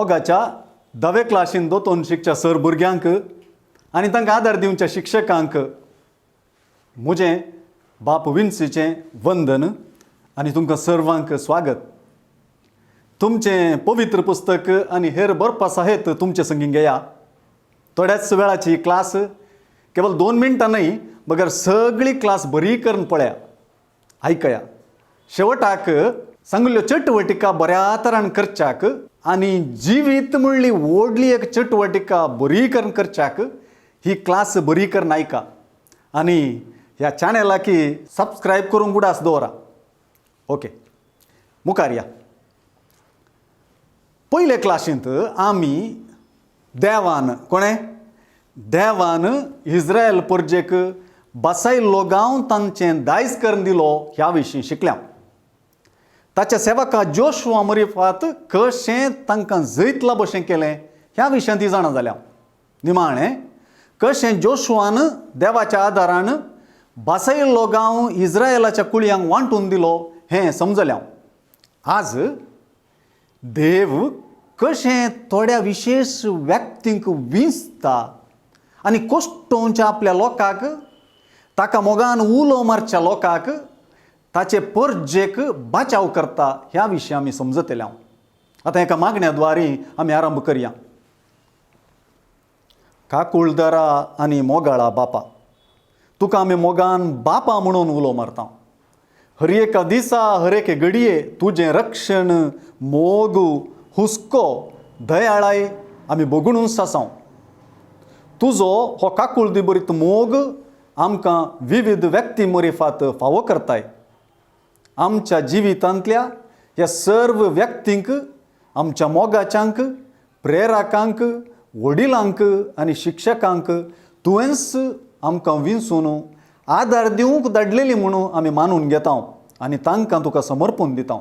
मोगाच्या धावे क्लासीन दोतोन शिकच्या सर भुरग्यांक आनी तांकां आदार दिवच्या शिक्षकांक म्हजें बाप विन्सीचें वंदन आनी तुमकां सर्वांक स्वागत. तुमचें पवित्र पुस्तक आनी हेर बरपा साहेत तुमचे संगीं घेया. थोड्याच वेळाची क्लास, केवल 2 मिनटां न्हय, बगर सगळी क्लास बरी करून पळया, आयकया. शेवटाक सांगिल्ल्यो चटवटिका बऱ्या तरान करच्याक आनी जिवीत म्हणली व्हडली एक चटवटिका बरी करून करच्याक ही क्लास बरी करून आयका आनी ह्या चॅनलाकी सबस्क्रायब करूंक उडास दवरा. ओके, मुखार या. पयले क्लासींत आमी देवान कोणें देवान इस्रायल परजेक बसायल्लो गांव तांचें दायज करून दिलो ह्या विशीं शिकल्या. ताच्या सेवका जोशुआ मरिफात कशें तांकां जैत लाबशें केलें ह्या विशयांत ती जाणा जाल्या. निमाणें कशें जोशुआन देवाच्या आदारान बसयल्लो गांव इस्रायलाच्या कुळयांक वांटून दिलो हें समजल्या. आज देव कशें थोड्या विशेश व्यक्तींक विंचता आनी कोश्टोवच्या आपल्या लोकांक, ताका मोगान उलो मारच्या लोकांक, ताचे परजेक बाचाव करता ह्या विशीं आमी समजतले. आतां एका मागण्या द्वारी आमी आरंभ करया. काकुळदारा आनी मोगाळा बापा, तुका आमी मोगान बापा म्हणून उलो मारता. हर एका दिसा, हर एके घडये तुजें रक्षण, मोग, हुस्को, दयाळाय आमी भोगणूच आसाव. तुजो हो काकुळदी बरीत मोग आमकां विविध व्यक्ती मरिफात फावो करताय. आमच्या जिवितांतल्या ह्या सर्व व्यक्तींक, आमच्या मोगाच्यांक, प्रेरकांक, वडिलांक आनी शिक्षकांक तुवेंच आमकां विंचून आदार दिवंक धाडलेली म्हणून आमी मानून घेता आनी तांकां तुका समर्पून दिता.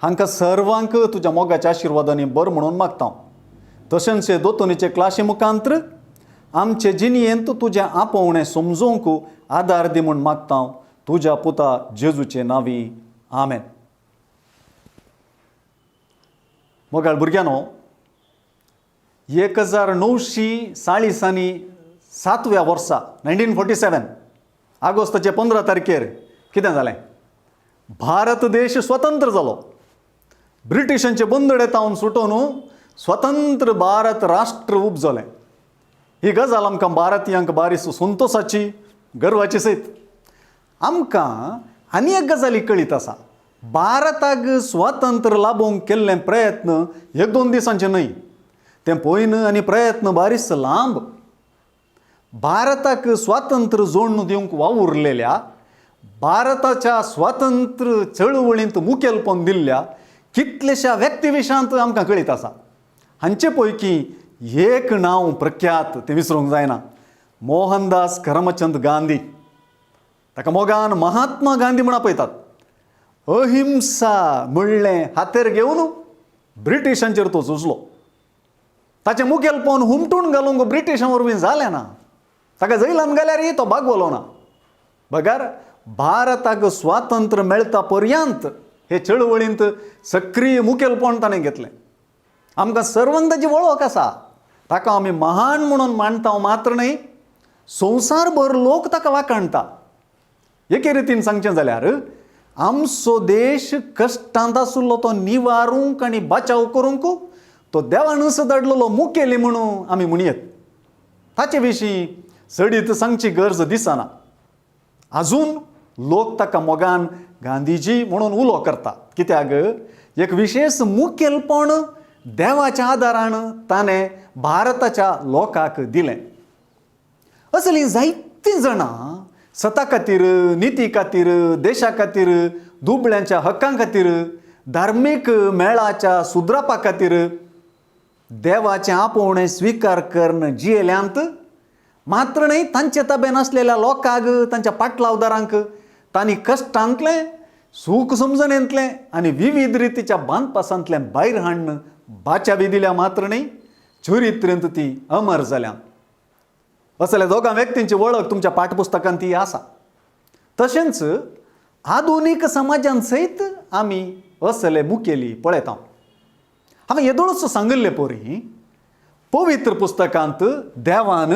हांकां सर्वांक तुज्या मोगाच्या आशिर्वादांनी बर म्हणून मागता. तशेंच हे दोतोनीचे क्लासी मुखांत्र आमचे जिणयेंत तुजें आपोवणें समजूंक आदार दी म्हूण मागता, तुज्या पुता जेजूचे नांवी, आमेन. मोगाळ भुरग्यांनो, 1947व्या वर्सा, 1947, ऑगस्टाचे 15 तारखेर कितें जालें? भारत देश स्वतंत्र जालो. ब्रिटिशांचे बंदडे तावन सुटोवन स्वतंत्र भारत राष्ट्र उपजलें. ही गजाल आमकां भारतीयांक बारीस संतोसाची, गर्वाची सयत. आमकां आनी एक गजाली कळीत आसा, भारताक स्वातंत्र्य लाबोवंक केल्ले प्रयत्न 1-2 दिसांचे न्हय, तें पयन आनी प्रयत्न बारीस लांब. भारताक स्वातंत्र्य जोडून दिवंक वावुरलेल्या, भारताच्या स्वातंत्र्य चळवळींत मुखेलपण दिल्ल्या कितलेश्या व्यक्ती विशांत आमकां कळीत आसा. हांचे पैकी एक नांव प्रख्यात, तें विसरूंक जायना, मोहनदास करमचंद गांधी. ताका मोगान महात्मा गांधी म्हूण आपयतात. अहिंसा म्हणलें हातेर घेवन ब्रिटिशांचेर तो झुजलो. ताचें मुखेलपण हुमटून घालूंक ब्रिटिशां वरवीं जालें ना. ताका जैलान घाल्यारय तो बागवलो ना. बगर भारताक स्वातंत्र्य मेळटा पर्यंत हे चळवळींत सक्रीय मुखेलपण ताणें घेतलें. आमकां सर्वांक ताची वळख आसा. ताका आमी महान म्हणून मानता मात्र न्हय, संवसारभर लोक ताका वाखाणटा. एके रितीन सांगचें जाल्यार आमचो देश कश्टांत आशिल्लो तो निवारूंक आनी बचाव करूंक तो देवानूच धाडलेलो मुखेली म्हणून आमी म्हणयेत. ताचे विशीं चडीत सांगची गरज दिसना. आजून लोक ताका मोगान गांधीजी म्हणून उलो करता, कित्याक एक विशेश मुखेलपण देवाच्या आदारान ताणें भारताच्या लोकांक दिलें. असलीं जायतीं जाणां सता खातीर, निती खातीर, देशा खातीर, दुबळ्यांच्या हक्कां खातीर, धार्मीक मेळाच्या सुदरापा खातीर देवाचें आपोवणें स्विकार करून जियेल्यांत मात्र न्हय, तांचे ताब्यान आसलेल्या लोकांक, तांच्या पाटलावदारांक तांणी कश्टांतलें, सूख समजणेंतलें आनी विविध रितीच्या बांदपासांतलें भायर हाडून बाच्या बी दिल्या मात्र न्हय, चरित्रेंत ती अमर जाल्या. असल्या दोगां व्यक्तींची वळख तुमच्या पाठपुस्तकांत ती आसा. तशेंच आधुनीक समाजान सयत आमी असले मुखेली पळयता. हांवें येदोळच सांगिल्ले पोरी पवित्र पुस्तकांत देवान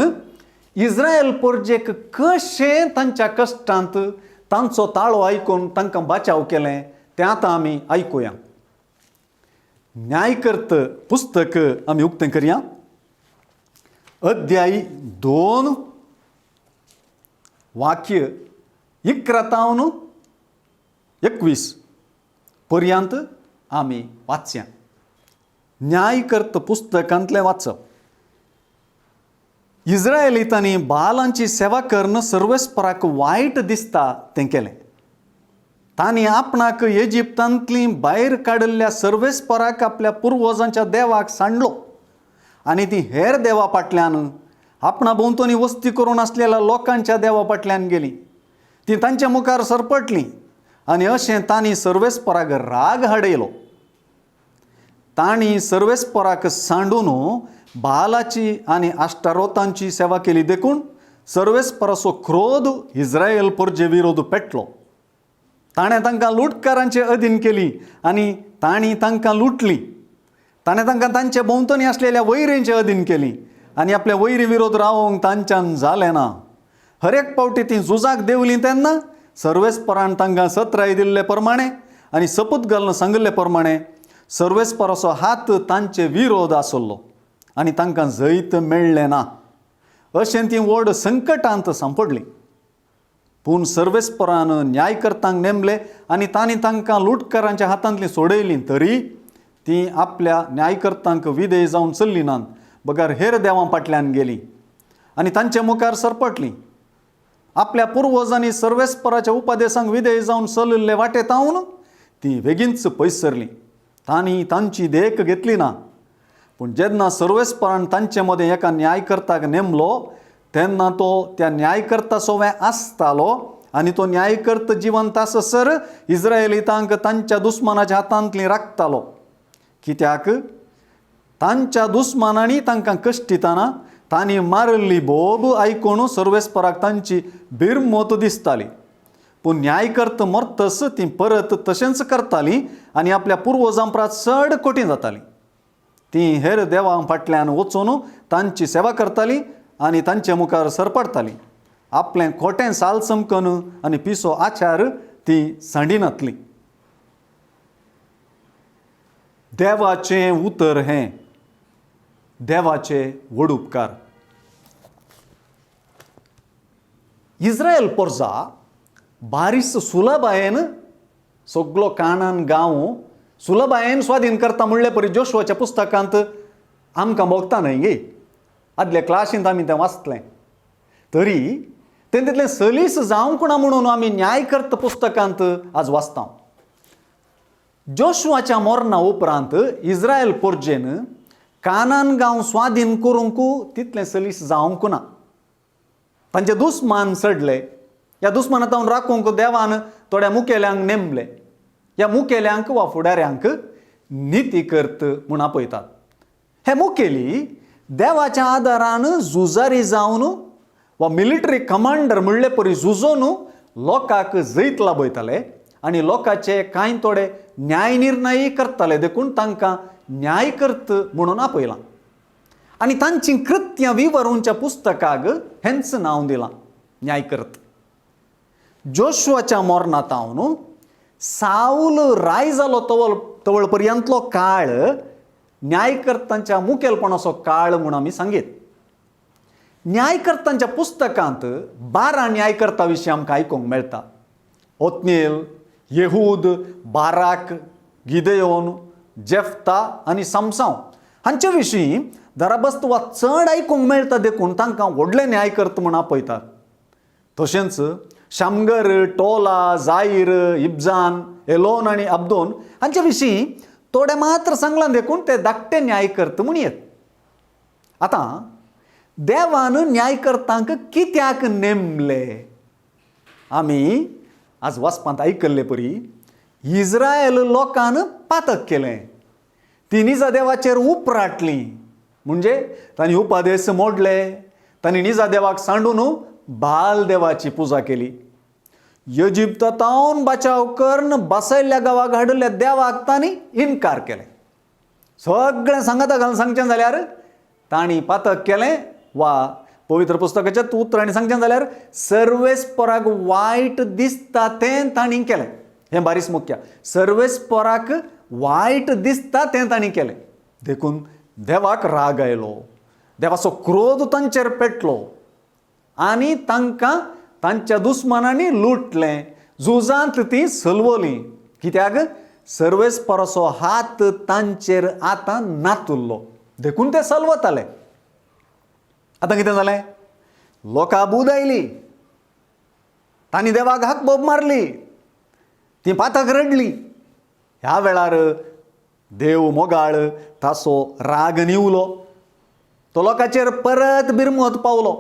इस्रायल पोरजेक कशें तांच्या कश्टांत तांचो ताळो आयकून तांकां बाचाव केलें तें आतां आमी आयकुया. न्यायकर्त पुस्तक आमी उक्तें करया, अध्याय 2 वाक्य 11 तावन 21 पर्यंत आमी वाचया. न्यायकर्त पुस्तकांतलें वाचप. इस्रायलितांनी बालांची सेवा करून सर्वेस्पराक वायट दिसता तें केलें. तांणी आपणाक इजिप्तांतली भायर काडिल्ल्या सर्वेस्पराक आपल्या पुर्वजांच्या देवाक सांडलो आनी ती हेर देवा फाटल्यान आपणा भोंवतणी वस्ती करून आसलेल्या लोकांच्या देवा फाटल्यान गेली. ती तांच्या मुखार सरपटली आनी अशें तांणी सर्वेस्पराक राग हाडयलो. तांणी सर्वेस्पराक सांडून बालाची आनी आष्टारोतांची सेवा केली देखून सर्वेस्पराचो क्रोध इस्रायल परजे विरोध पेटलो. ताणें तांकां लुटकारांचे अधीन केली आनी तांणी तांकां लुटली. ताणें तांकां तांचे भोंवतणी आसलेल्या वैरींचे अधीन केली आनी आपल्या वैरी विरोध रावोंक तांच्यान जालें ना. हर एक पावटी ती झुजाक देंवली तेन्ना सर्वेस्परान तांकां सत्राय दिल्ले प्रमाणे आनी सपूत घालून सांगिल्ले प्रमाणे सर्वेस्पराचो हात तांचे विरोध आसलो आनी तांकां जैत मेळ्ळें ना. अशें ती व्हड संकटांत सांपडली. पूण सर्वेस्परान न्यायकर्तांक नेमले आनी तांणी तांकां लुटकारांच्या हातांतली सोडयली तरी ती आपल्या न्यायकर्तांक विधेय जावन चल्ली नात, बगर हेर देवां फाटल्यान गेली आनी तांचे मुखार सरपटली. आपल्या पुर्वजांनी सर्वेस्पराच्या उपदेशांक विधेय जावन चलिल्ले वाटेतावन ती बेगीनच पयस सरली. तांणी तांची देख घेतली ना. पूण जेन्ना सर्वेस्परान तांचे मदें एका न्यायकर्ताक नेमलो तेन्ना तो त्या न्यायकर्ता सोवें आसतालो आनी तो न्यायकर्त जिवंत आससर इस्रायलितांक तांच्या दुस्मानाच्या हातांतली राखतालो. कित्याक तांच्या दुस्मानांनी तांकां कश्टिताना तांणी मारिल्ली बोब आयकून सर्वेस्पराक तांची भिरमोत दिसताली. पूण न्यायकर्त मरतस ती परत तशेंच करताली आनी आपल्या पुर्वजां परस चड कठीण जाताली. ती हेर देवां फाटल्यान वचून तांची सेवा करताली आनी तांचे मुखार सरपडटाली. आपलें खोटें साल चमकन आनी पिसो आचार ती सांडिनातली. देवाचें उतर हें देवाचे व्हड उपकार. इस्रायल पोरजा बारीस सुलभायेन सगलो कानान गांव सुलभायेन स्वाधीन करता म्हणले परी जोशुआच्या पुस्तकांत आमकां भोगता न्हय गे. आदल्या क्लासींत आमी तें वाचलें. तरी तें तितलें सलीस जावंक ना म्हणून आमी न्यायकर्त पुस्तकांत आज वाचता. जोशुआच्या मरणा उपरांत इस्रायल पोरजेन कानान गांव स्वाधीन करूंक तितलें सलीस जावंक ना. तांचे दुस्मान चडले. ह्या दुस्मानांत राखूंक देवान थोड्या मुखेल्यांक नेमले. ह्या मुखेल्यांक वा फुडाऱ्यांक नितीकर्त म्हूण आपयतात. हे मुखेली देवाच्या आदारान झुजारी जावन वा मिलिटरी कमांडर म्हणले परी झुजोन लोकांक जैत लाभयताले आनी लोकांचे कांय थोडे न्यायनिर्णय करताले देखून तांकां न्यायकर्त म्हणून आपयलां आनी तांची कृत्यां विवरूंच्या पुस्तकाक हेंच नांव दिलां न्यायकर्त. जोशुआच्या मरणातावन सावल राय जालो तवळ पर्यंतलो काळ न्यायकर्तांच्या मुखेलपणाचो काळ म्हूण आमी सांगीत. न्यायकर्तांच्या पुस्तकांत 12 न्यायकर्ता विशीं आमकां आयकूंक मेळटा. ओत्नेल, येहूद, बाराक, गिदेयोन, जेफ्ता आनी समसांव हांचे विशीं दराबस्त वा चड आयकूंक मेळटा देखून तांकां व्हडले न्यायकर्त म्हूण आपयतात. तशेंच शामगर, टोला, जाहीर, इब्जान, एलोन आनी अब्दोन हांचे विशीं थोडे मात्र सांगलां देखून ते धाकटे न्यायकर्त म्हूण येत. आतां देवान न्यायकर्तांक कित्याक नेमले? आमी आज वाचपांत आयकल्ले परी इस्रायल लोकान पातक केलें, ती निजा देवाचेर उपराटली, म्हणजे तांणी उपादेश मोडले, तांणी निजा देवाक सांडून बाल देवाची पुजा केली. इजिप्तांतल्यान बचाव करून बसयल्ल्या गांवाक हाडिल्ल्या देवाक तांणी इनकार केले. सगळें सांगाता घालून सांगचें जाल्यार तांणी पातक केलें वा पवित्र पुस्तकाच्या उतरांनी सांगचें जाल्यार सर्वेस्पराक वायट दिसता तें तांणी केलें. हें बारीस मुख्य, सर्वेस्पराक वायट दिसता तें तांणी केलें. देखून देवाक राग आयलो, देवाचो क्रोध तांचेर पेटलो आनी तांकां तांच्या दुस्मानांनी लुटलें, झुजांत तीं सलवलीं. कित्याक? सर्वेस्पराचो हात तांचेर आतां नातुल्लो, देखून ते सलवताले. आतां कितें जालें? लोकां बूद आयली, तांणी देवाक हाक बोब मारली, तीं पातक रडलीं. ह्या वेळार देव मोगाळ ताचो राग निवलो, तो लोकांचेर परत बिरमत पावलो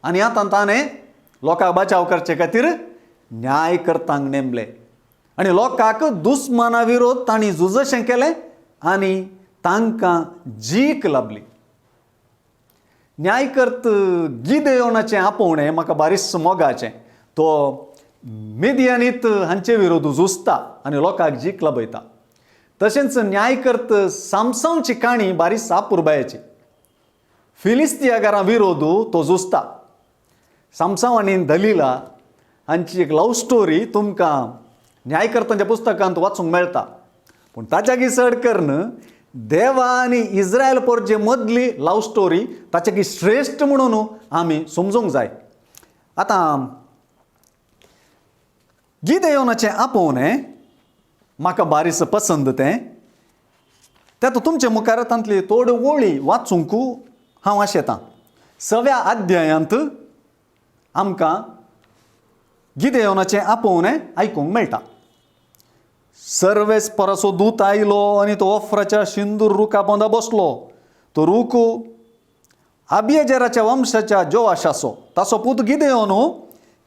आनी आतां ताणें लोकांक बचाव करचे खातीर न्याय करतांक नेमले आनी लोकांक दुस्माना विरोध तांणी झुजशें केलें आनी तांकां जीक लाबली. न्यायकर्त गिदेयोनाचें आपोवणें म्हाका बारीस मोगाचें. तो मिदियानीत हांचे विरोध झुजता आनी लोकांक जीक लाबयता. तशेंच न्यायकर्त सामसांवची काणी बारीस आपुरबायेची. फिलिस्तियागारां विरोध तो झुजता. सामसांव आनी दलिला हांची एक लव स्टोरी तुमकां न्यायकर्तांच्या पुस्तकांत वाचूंक मेळटा. पूण ताच्याकी चड करून देवा आनी इस्रायल पोरजे मदली लव स्टोरी ताच्याकी श्रेश्ठ म्हणून आमी समजूंक जाय. आतां गिदेयोनाचें आपोवणें म्हाका बारीस पसंद तें, तें तुमचे मुखार तांतली थोड्यो ओळी वाचूंक हांव आशेतां. सव्या अध्यायांत आमकां गिदेयोनाचें आपोवणें आयकूंक मेळटा. सर्वेस्पराचो दूत आयलो आनी तो ओफ्राच्या शिंदूर रुखा पोंदा बसलो. तो रूख आबियेजराच्या वंशाच्या जोआशाचो. ताचो पूत गिदेयोन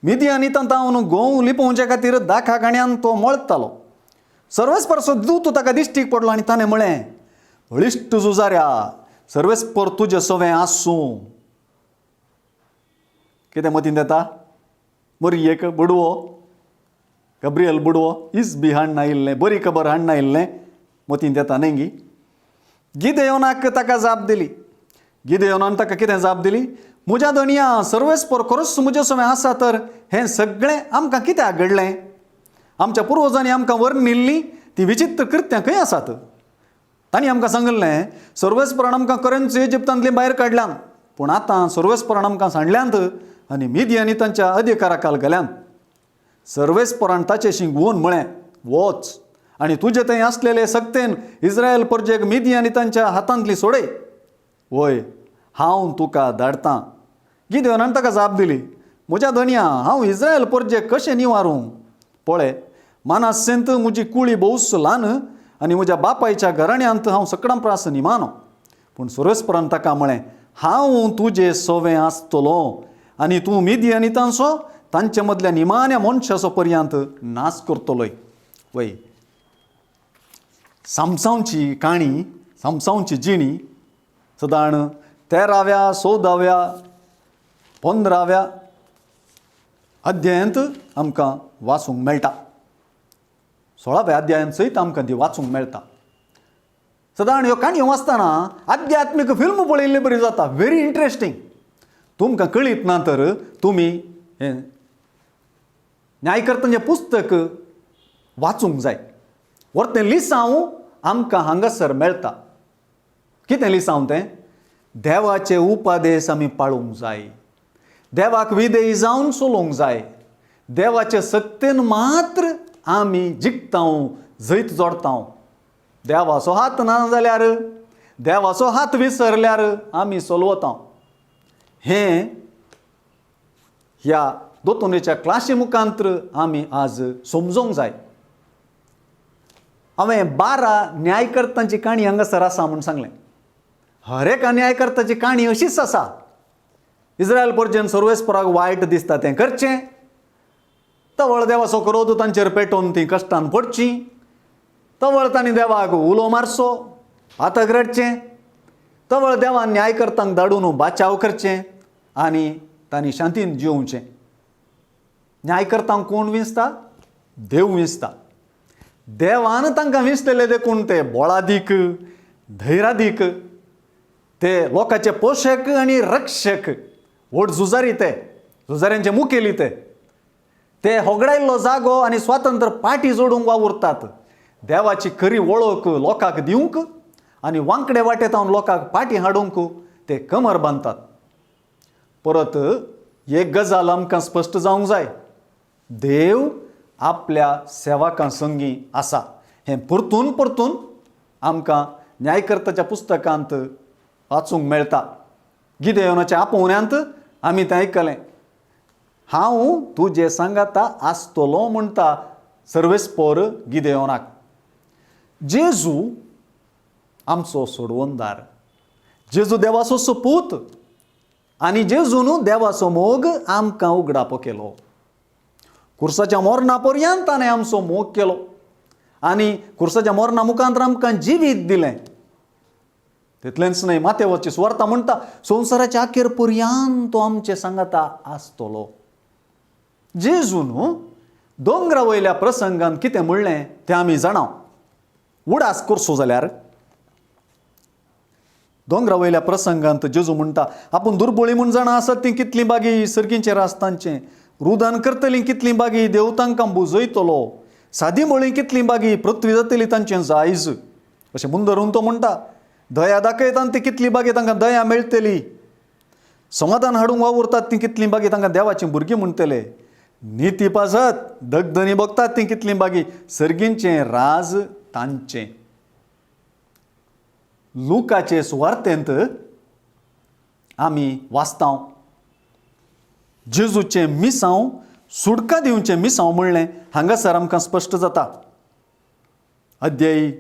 मिदियानितां तावन गोंव लिपोवचे खातीर दाखा गाण्यान तो मळतालो. सर्वेस्पराचो दूत ताका दिश्टीक पडलो आनी ताणें म्हळें, बळिश्ट झुजाऱ्या, सर्वेस्पर तुजें सवें आसूं. कितें मतींत येता? बरी एक बुडवो, गब्रियल बुडवो इस बी हाडून आयिल्लें, बरी खबर हाडून आयिल्लें मतींत येता न्ही गी? गिदेयोनाक ताका जाप दिली. गिदेयोनान ताका कितें जाप दिली? म्हज्या धनया, सर्वेस्पर खरोच म्हजे सवें आसा तर हें सगळें आमकां कित्याक घडलें? आमच्या पुर्वजांनी आमकां वर्णिल्लीं तीं विचित्र कृत्यां खंय आसात? तांणी आमकां सांगिल्लें, सर्वेस्परान आमकां खरेंच इजिप्तांतलीं भायर काडल्यान, पूण आतां सर्वेस्परान आमकां सांडल्यांत आनी मिदियानी तांच्या अधिकाराखाल घाल्यात. सर्वेस्परान ताचेशी गुवोन म्हळें, वच आनी तुजे थंय आसलेले सक्तेन इस्रायल परजेक मिदियानी तांच्या हातांतली सोडय. वय, हांव तुका धाडटां. गिदेयोनान ताका जाप दिली, म्हज्या धनया, हांव इस्रायल परजेक कशें निवारूं? पळय, मानासेंत म्हजी कुळी भोवच ल्हान आनी म्हज्या बापायच्या घराण्यांत हांव सकडां प्रास निमानो. पूण सर्वेस्परान ताका म्हळें, हांव तुजे सवें आसतलो आनी तूं मिदियानितांचो तांचे मदल्या निमाण्या मनशाचो पर्यंत नाश करतलोय. वय, सामसांवची काणी, सामसांवची जिणी सदाण 13व्या 14व्या 15व्या अध्यायांत आमकां वाचूंक मेळटा. 16व्या अध्यायांत सयत आमकां ती वाचूंक मेळटा. सदां ह्यो काणयो वाचतना आध्यात्मीक फिल्म पळयल्ले बरी जाता, व्हेरी इंट्रस्टींग. तुमकां कळीत ना तर तुमी हें न्यायकर्तांचें पुस्तक वाचूंक जाय. वरतें लिसांव आमकां हांगासर मेळटा. कितें लिसांव तें? देवाचे उपदेश आमी पाळूंक जाय, देवाक विधेय जावन चलोवंक जाय, देवाचे सक्तेन मात्र आमी जिखतांव, जैत जोडतांव. देवाचो हात ना जाल्यार, देवाचो हात विसरल्यार आमी सोलवतांव. हें ह्या दोतोनेच्या क्लासी मुखांत्र आमी आज समजूंक जाय. हांवें 12 न्यायकर्तांची काणी हांगासर आसा म्हूण सांगलें. हर एका न्यायकर्ताची काणी अशीच आसा. इस्रायल परजेन सर्वेस्पराक वायट दिसता तें करचें, तवळ देवाचो क्रोध तांचेर पेटोवन तीं कश्टान पडचीं, तवळ तांणी देवाक उलो मारचो, हाताक रडचें, तवळ देवान न्यायकर्तांक धाडून बाचाव करचें आनी तांणी शांतीन जिवचें. न्यायकर्तांक कोण विंचता? देव विंचता. देवान तांकां विंचलेले देखून ते बोळादीक धैरादीक, ते लोकांचे पोशक आनी रक्षक, व्हड झुजारी, ते झुजाऱ्यांचे मुखेली. ते ते होगडायल्लो जागो आनी स्वातंत्र्य पाटी जोडूंक वावुरतात. देवाची खरी वळख लोकांक दिवंक आनी वांकडे वाटेतावन लोकांक पाटी हाडूंक ते कमर बांदतात. परत एक गजाल आमकां स्पश्ट जावंक जाय, देव आपल्या सेवकां संगी आसा. हें परतून परतून आमकां न्यायकर्ताच्या पुस्तकांत वाचूंक मेळटा. गिदेयोनाच्या आपोवण्यांत आमी तें आयकलें. हांव तुजे सांगाता आसतलो म्हणटा सर्वेस्पोर गिदेयोनाक. जेजू आमचो सोडवणदार, जेजू देवाचो सपूत आनी जेजून देवाचो मोग आमकां उगडापो केलो. कुर्साच्या मोरणा पर्यंत ताणें आमचो मोग केलो आनी कुर्साच्या मोरणा मुखांत आमकां जिवीत दिलें. तितलेंच न्हय, मातेवाची सुवार्ता म्हणटा संवसाराच्या अखेर पर्यंत तो आमचे सांगाता आसतलो. जेजून दोंगरा वयल्या प्रसंगान कितें म्हणलें तें आमी जाणा. उडास करचो जाल्यार दोंगरा वयल्या प्रसंगांत जेजू म्हणटा, आपूण दुर्बळी म्हूण जाणा आसत तीं कितलीं बागी सर्गींचे रास्तांचें, रुदान करतलीं कितलीं बागी देव तांकां बुजयतलो, सादी मळीं कितलीं बागी पृथ्वी जातली तांचें जायज. अशें मुंदरून तो म्हणटा, दया दाखयता ती कितली बागी तांकां दया मेळटली, समाधान हाडूंक वावुरतात तीं कितलीं बागी तांकां देवाचीं भुरगीं म्हणटले, निती पासत दगदनी भोगतात तीं कितलीं बागी सर्गींचें राज तांचें. लुकाचे सुवार्तेंत आमी वाचतांव जेजूचें मिसांव सुडका दिवचें मिसांव म्हणलें हांगासर आमकां स्पश्ट जाता. अध्यायी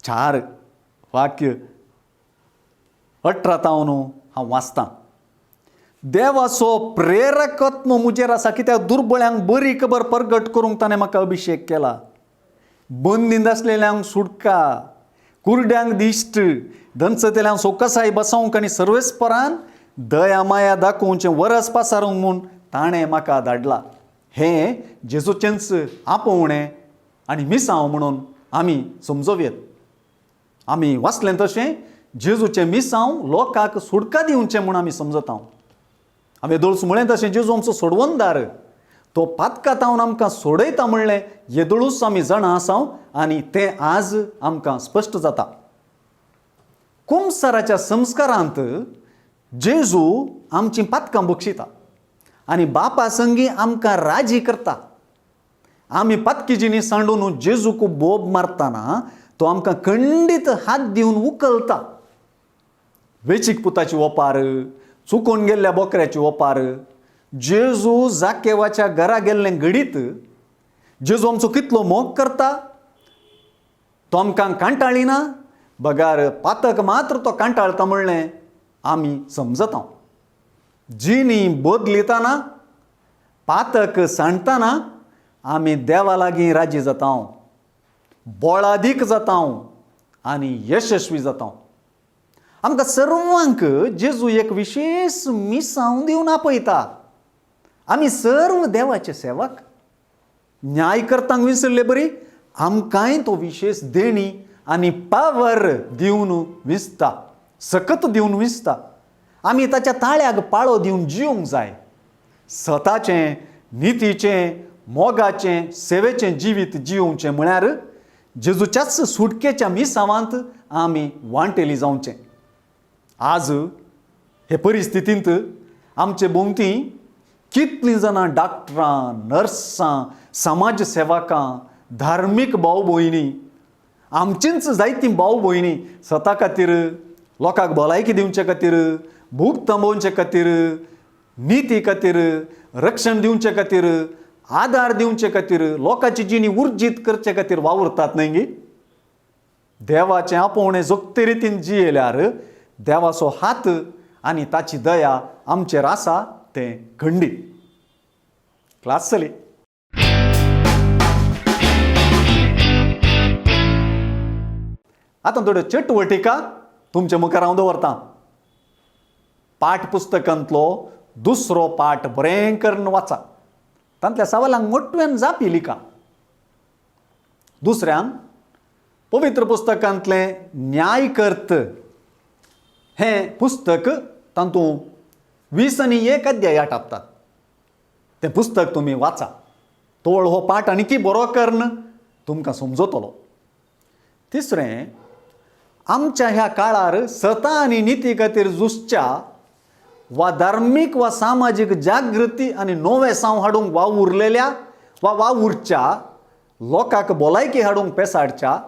4 वाक्य 18 तावन हांव वाचतां. देवाचो प्रेरकत्व म्हजेर आसा, कित्याक दुर्बळ्यांक बरी खबर परगट करूंक ताणें म्हाका अभिशेक केला, बंदींत आसलेल्यांक सुटका, कुरड्यांक दिश्ट, दंचतेल्यांक सोकसाय बसोवंक आनी सर्वेस्परान दया माया दाखोवचें वरस पासारूंक म्हूण ताणें म्हाका धाडला. हें जेजूचेंच आपोवणें आनी मिसांव म्हणून आमी समजोवयेत. आमी वाचलें तशें जेजूचें मिसांव लोकांक सुटका दिवचें म्हूण आमी समजता. हांवें दोळस म्हळें तशें जेजू आमचो सोडवणदार, तो पातकातावन आमकां सोडयता म्हणलें येदोळूच आमी जाणा आसाव आनी तें आज आमकां स्पश्ट जाता. कुमसाराच्या संस्कारांत जेजू आमचीं पातकां बक्षिता आनी बापा संगी आमकां राजी करता. आमी पातकी जिणी सांडून जेजूक बोब मारतना तो आमकां खंडीत हात दिवन उखलता. वेचीक पुताची ओपार, चुकून गेल्ल्या बोकऱ्याची ओपार, जेजू जाकेवाच्या घरा गेल्लें घडीत जेजू आमचो कितलो मोग करता. तो आमकां कांटाळिना, बगार पातक मात्र तो कांटाळता म्हणलें आमी समजता. जिणी बदलिताना, पातक सांडतना आमी देवा लागीं राजी जाता, बळादीक जाता आनी यशस्वी जाता. आमकां सर्वांक जेजू एक विशेश मिसांव दिवन आपयता. आमी सर्व देवाचे सेवक, न्यायकर्तांक विसरले बरी आमकांय तो विशेश देणी आनी पावर दिवन विसता, सकत दिवन विसता. आमी ताच्या ताळ्याक पाळो दिवन जिवंक जाय. सताचें, नितीचें, मोगाचें, सेवेचें जिवीत जिवचें म्हळ्यार जेजूच्याच सुटकेच्या मिसावांत आमी वांटेली जावचें. आज हे परिस्थितींत आमचे भोंवती कितलीं जाणां डाक्टरां, नर्सां, समाज सेवकां, धार्मीक भाव भयणी, आमचींच जायतीं भाव भयणी स्वता खातीर, लोकांक भलायकी दिवचे खातीर, भूक थांबोवचे खातीर, निती खातीर, रक्षण दिवचे खातीर, आदार दिवचे खातीर, लोकांची जिणी उर्जीत करचे खातीर वावुरतात न्हय गी. देवाचें आपोवणें जोगते रितीन जियेल्यार देवाचो हात आनी ताची दया आमचेर आसा तें खंडीत. क्लास चली. आतां थोड्यो चटवटिका तुमचे मुखार हांव दवरतां. पाठ पुस्तकांतलो दुसरो पाठ बरें करून वाचा, तांतल्या सवालांक मोटव्यान जापी लिखा. दुसऱ्यान पवित्र पुस्तकांतलें न्यायकर्त हें पुस्तक तातूंत 21 अध्याय आटापतात. तें पुस्तक तुमी वाचा. तोळ हो पाठ आनीकी बरो करून तुमकां समजतलो. तिसरें, आमच्या ह्या काळार सता आनी निती खातीर झुजच्या वा धार्मीक वा सामाजीक जागृती आनी नवें साव हाडूंक वावुरलेल्या वा वावुरच्या लोकांक भलायकी हाडूंक पेसाडच्या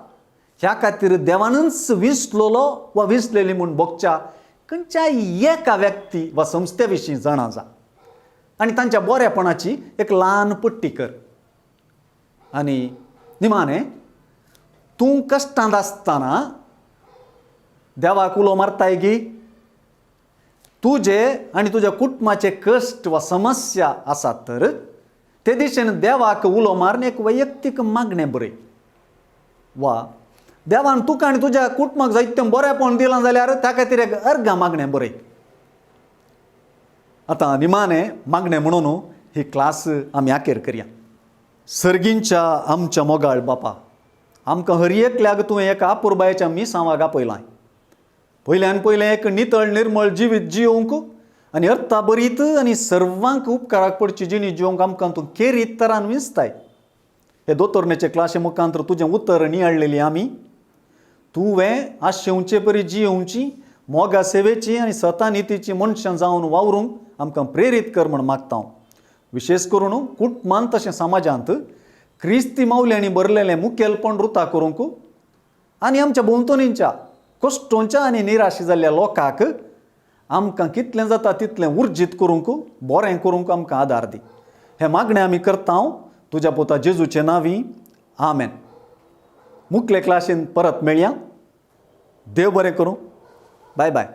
ह्या खातीर देवानूच विसलोलो वा विसलेली म्हूण भोगच्या खंयच्याय एका व्यक्ती वा संस्थे विशीं जाणा जा आनी तांच्या बरेपणाची एक ल्हान पट्टी कर. आनी निमाणें, तूं कश्टांत आसतना देवाक उलो मारताय गी? तुजे आनी तुज्या कुटुंबाचे कश्ट वा समस्या आसात तर ते दिशेन देवाक उलो मारून एक वैयक्तीक मागणें बरय. वा देवान तुका आनी तुज्या कुटुंबाक जायतें बरेंपण दिलां जाल्यार त्या खातीर एक अर्गां मागणें बरय. आतां निमाणें मागणें म्हणून ही क्लास आमी आखेर करया. सर्गींच्या आमच्या मोगाळ बापा, आमकां हर एकल्याक तुवें एका अपुरबायेच्या मिसांवाक आपयलां. पयल्यान पयलें एक नितळ निर्मळ जिवीत जियोवंक आनी अर्था बरीत आनी सर्वांक उपकाराक पडची जिणी जियोवंक आमकां तूं केरीत तरान विंचताय. हे दोतोरणेचे क्लासे मुखांत तुजें उतर नियाळलेली आमी तुवें आशेवचे परी जियोवची, मोगा सेवेची आनी सता नितीची मनशां जावन वावरूंक आमकां प्रेरीत कर म्हूण मागता हांव. विशेश करून कुटुंबांत तशें समाजांत क्रिस्ती मावल्यांनी भरलेलें मुखेलपण रुता करूंक आनी आमच्या भोंवतणीच्या कश्टोंच्या आनी निराश जाल्ल्या लोकांक आमकां कितलें जाता तितलें उर्जीत करूंक, बरें करूंक आमकां आदार दी. हें मागणें आमी करता तुज्या पुता जेजूचे नांवी, आमेन. मुखले क्लासीन परत मेळया. देव बरें करूं. बाय बाय.